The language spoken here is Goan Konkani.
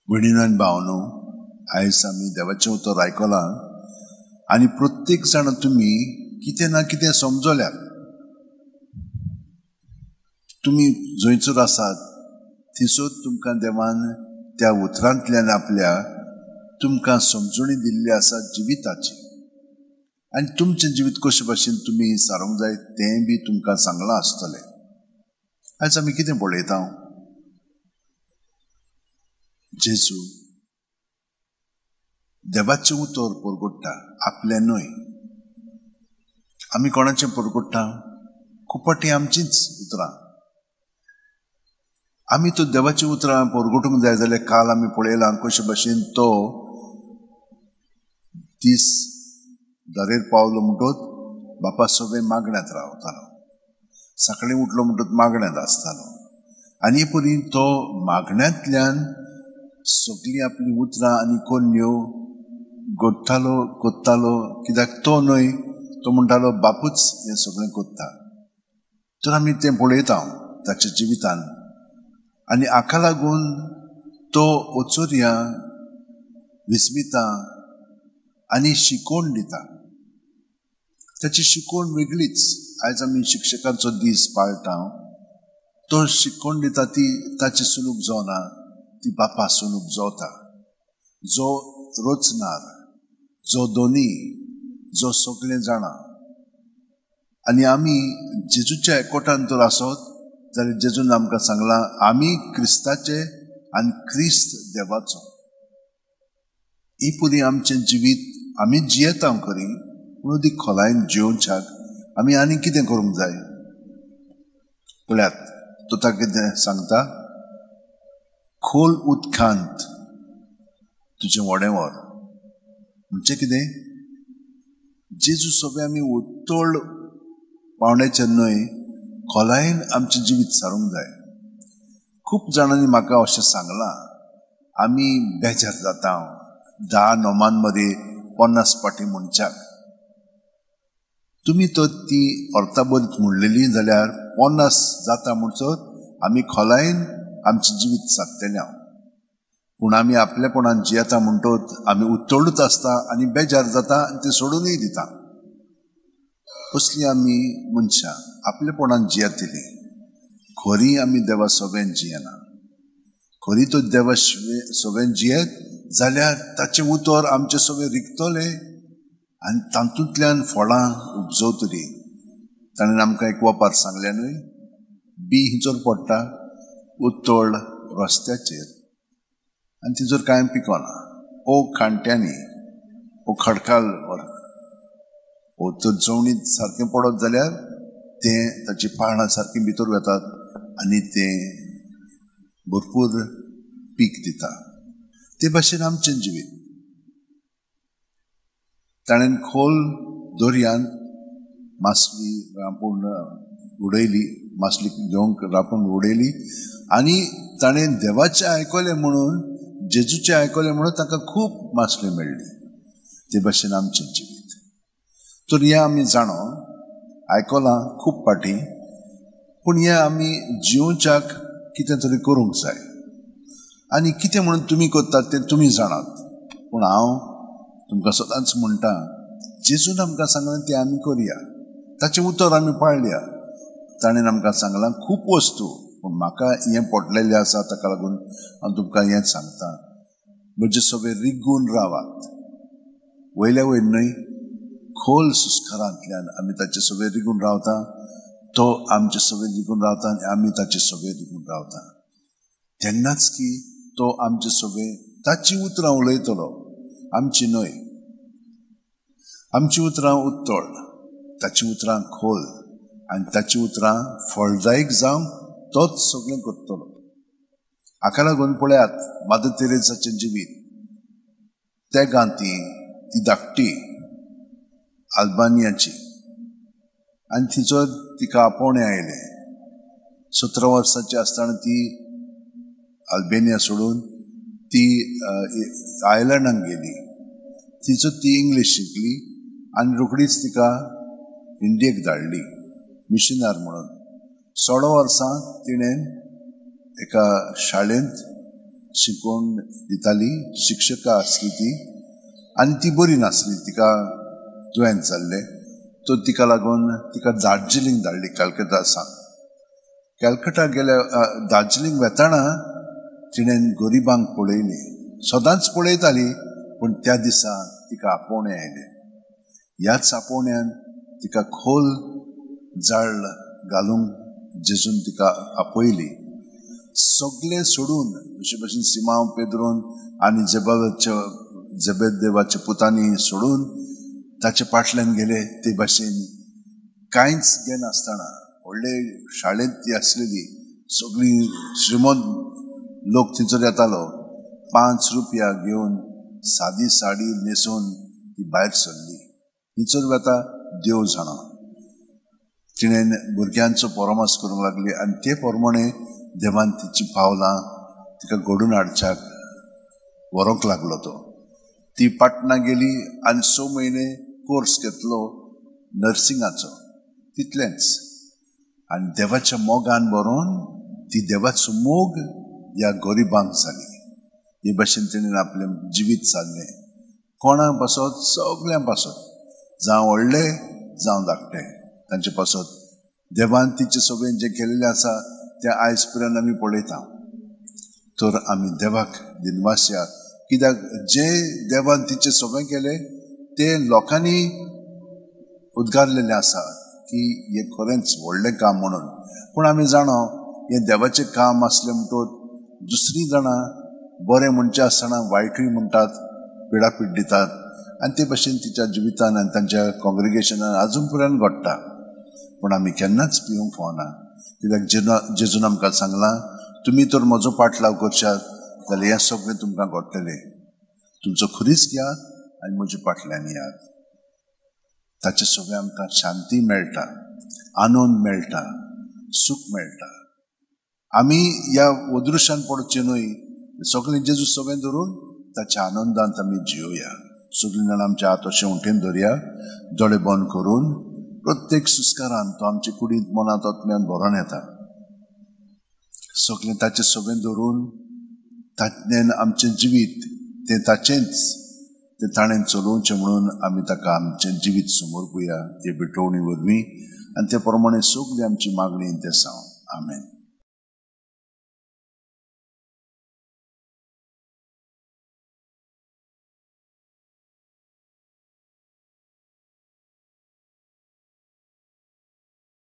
भयणीनो आनी भावनो, आयज आमी देवाचें उतर आयकलां आनी प्रत्येक जाण तुमी कितें ना कितें समजल्यात. तुमी जंयसर आसात थंयसर तुमकां देवान त्या उतरांतल्यान आपल्या तुमकां समजणी दिल्ली आसा जिविताची, आनी तुमचें जिवीत कशे भाशेन तुमी सारूंक जाय तें बी तुमकां सांगलां आसतलें. आयज आमी कितें पळयता? जेजू देवाचें उतर परगट्टा, आपलें न्हय. आमी कोणाचें परगट्टा? खूब फावटी आमचींच उतरां. आमी तो देवाचीं उतरां परगटूंक जाय जाल्यार काल आमी पळयलां कशे भाशेन तो दीस दरेर पावलो म्हणटोच बापा सगळें मागण्यांत रावतालो. सकाळीं उठलो म्हणटोच मागण्यांत आसतालो आनी परी तो मागण्यांतल्यान सगळीं आपलीं उतरां आनी कोन्यो गोडटालो, कोत्तालो. कित्याक तो न्हय, तो म्हणटालो बापूच हें सगळें कोत्ता. तर आमी तें पळयता ताच्या जिवितान आनी हाका लागून तो ओचोरया विस्मिता आनी शिकोवण दिता. ताची शिकवण वेगळीच. आयज आमी शिक्षकांचो दीस पाळटा, तो शिकवण दिता ती ताची सुनूक जावना, ती बापा सुनूक जाता, जो रचणार, जो दोनी, जो सगळें जाणा. आनी आमी जेजूच्या एकवटान तर आसत जाल्यार जेजून आमकां सांगलां आमी क्रिस्ताचे आनी क्रिस्त देवाचो. ही पुरी आमचें जिवीत आमी जियेता खरी, पूण अदीक खोलायेन जियोवच्याक आमी आनी कितें करूंक जाय? पळयात तो ताका कितें सांगता, खोल उदकांत तुजें व्हडें व्हर. म्हणजे कितें? जेजू सगळें आमी उत्तळ पावण्याचें न्हय, खोलायेन आमचें जिवीत सारूंक जाय. खूब जाणांनी म्हाका अशें सांगलां, आमी बेजार जाता 10 नोमान मदें 50 फावटी म्हणच्याक. तुमी तर ती अर्था बरीत म्हणलेली जाल्यार 50 जाता म्हणसर आमी खोलायेन आमचें जिवीत सादतलें. पूण आमी आपलेपणान जियेता म्हणटोच आमी उत्तळूच आसता आनी बेजार जाता आनी तें सोडूनय दिता. असली आमी मनशां आपलेपणान जियेतली. खरी आमी देवा सोबेन जियेना. खरी तो देवा सोबेन जियेत जाल्यार ताचें उतर आमचे सोबेन रिगतलें आनी तातूंतल्यान फळां उपजवतलीं. ताणें आमकां एक वपार सांगलें न्हय, बी हिचोर पडटा उत्तळ रस्त्याचेर आनी तिचोर कांय पिकना, ओ खांट्यांनी, ओ खडकाल, ओ तर जमनीत सारकें पडत जाल्यार तें ताची पाळां सारकीं भितर वतात आनी तें भरपूर पीक दिता. ते भाशेन आमचें जिवीत. ताणें खोल दर्यांत मासली रांपून उडयली, मासली घेवंक रांपून उडयली आनी ताणें देवाचें आयकलें म्हणून, जेजूचें आयकलें म्हणून ताका खूब मासली मेळ्ळी. ते भाशेन आमचें जिवीत. तर हें आमी जाणो आयकलां खूब फावटी, पूण हें आमी जिवच्याक कितें तरी करूंक जाय. आनी कितें म्हणून तुमी करतात तें तुमी जाणात, पूण हांव तुमकां सदांच म्हणटा, जेजून आमकां सांगलां तें आमी करुया, ताचें उतर आमी पाळया. ताणें आमकां सांगलां खूब वस्तू, पूण म्हाका हें पडलेलें आसा, ताका लागून हांव तुमकां हें सांगता, म्हजे सगळे रिगून रावात. वयल्या वयर न्हय, खोल सुस्कारांतल्यान आमी ताचे सगळे रिगून रावता, तो आमचे सगळे रिगून रावता आनी आमी ताचे सगळे रिगून रावता. तेन्नाच की तो आमचे सगळे ताची उतरां उलयतलो, आमची न्हय. आमची उतरां उत्तळ, ताची उतरां खोल, आनी ताची उतरां फळदायक जावन तोच सगळें करतलो. हाका लागून पळयात मादर तेरेजाचें जिवीत. त्या गांती ती धाकटी अल्बानियाची आनी तिचो तिका आपोवणें आयलें. 17 वर्सांची आसतना ती अल्बेनिया सोडून ती आयर्लंडाक गेली. तिचो ती इंग्लीश शिकली आनी रोखडीच तिका इंडियेक धाडली मिशनार म्हणून. 16 वर्सां तिणें एका शाळेंत शिकोवन दिताली, शिक्षका आसली ती. आनी ती बरी नासली, तिका दुयेंत जाल्लें. तो तिका लागून तिका दार्जिलिंग धाडली, कलकत्ता सावन. कॅलकटा गेल्या, दार्जिलिंग वेताना तिणें गरिबांक पळयली. सदांच पळयताली, पूण त्या दिसा तिका आपोवणें आयलें. ह्याच आपोवण्यान तिका खोल जाळ घालूंक जेजून तिका आपयली. सगळें सोडून, जशे भशेन सिमांव पेद्रोन आनी जेबेदेवाच्या पुतांनी सोडून ताचे फाटल्यान गेले, ते भाशेन कांयच घेनासतना, व्हडले शाळेंत ती आसलेली, सगळीं श्रीमंत लोक थंयसर येतालो. 5 रुपया घेवन सादी साडी न्हेसून ती भायर सरली. थंयसर वता देव जाणा. तिणें भुरग्यांचो परामर्श करूंक लागली आनी ते प्रमाणे देवान तिची पावलां तिका घडून हाडच्याक व्हरूंक लागलो. तो ती पाटणा गेली आनी 6 म्हयने कोर्स घेतलो नर्सिंगाचो, तितलेंच. आनी देवाच्या मोगान बरोवन ती देवाचो मोग ह्या गरिबांक जाली. हे भाशेन तिणें आपलें जिवीत सारलें. कोणा पासत, सगळ्यां पासत, जावं व्हडले जावं धाकटे, तांचे पासत देवान तिचे सगळें जें केल्लें आसा तें आयज पर्यंत आमी पळयता. तर आमी देवाक दिनवासया, कित्याक जे देवान तिचे सगळें केलें तें लोकांनी उद्गारलेलें आसा की हें खरेंच व्हडलें काम म्हणून. पूण आमी जाणो हें देवाचें काम आसलें म्हणटकच दुसरीं जाणां बरें म्हणचें आसतना वायटूय म्हणटात, पिडापीड दितात. आनी ते भशेन तिच्या जिवितान आनी तांच्या कॉंग्रिगेशनान आजून पर्यंत घडटा. पूण आमी केन्नाच पिवंक फावना, कित्याक जेजून आमकां सांगलां, तुमी तर म्हजो पाटलाव करशात जाल्यार हें सगळें तुमकां घडटलें. तुमचो खुरीस घेयात आनी म्हज्या फाटल्यान येयात. ताचे सगळें आमकां शांती मेळटा, आनंद मेळटा, सूख मेळटा. आमी ह्या अदृश्यान पडचें न्हय. सगळें जेजू सगळें धरून ताच्या आनंदांत आमी जियोया. सगळीं जाणां आमच्या हात अशें उठेन धरया, दोळे बंद करून प्रत्येक सुस्कारान तो आमचे कुडींत, मनांत, आत्म्यान भरोन येता. सगळें ताचें सगळें धरून तातल्यान आमचें जिवीत तें ताचेंच, तें ताणें चलोवचें म्हणून आमी ताका आमचें जिवीत समर्पुया हे भेटवणी वरवीं. आनी ते प्रमाणे सगळी आमची मागणी तें सांग. आमेन.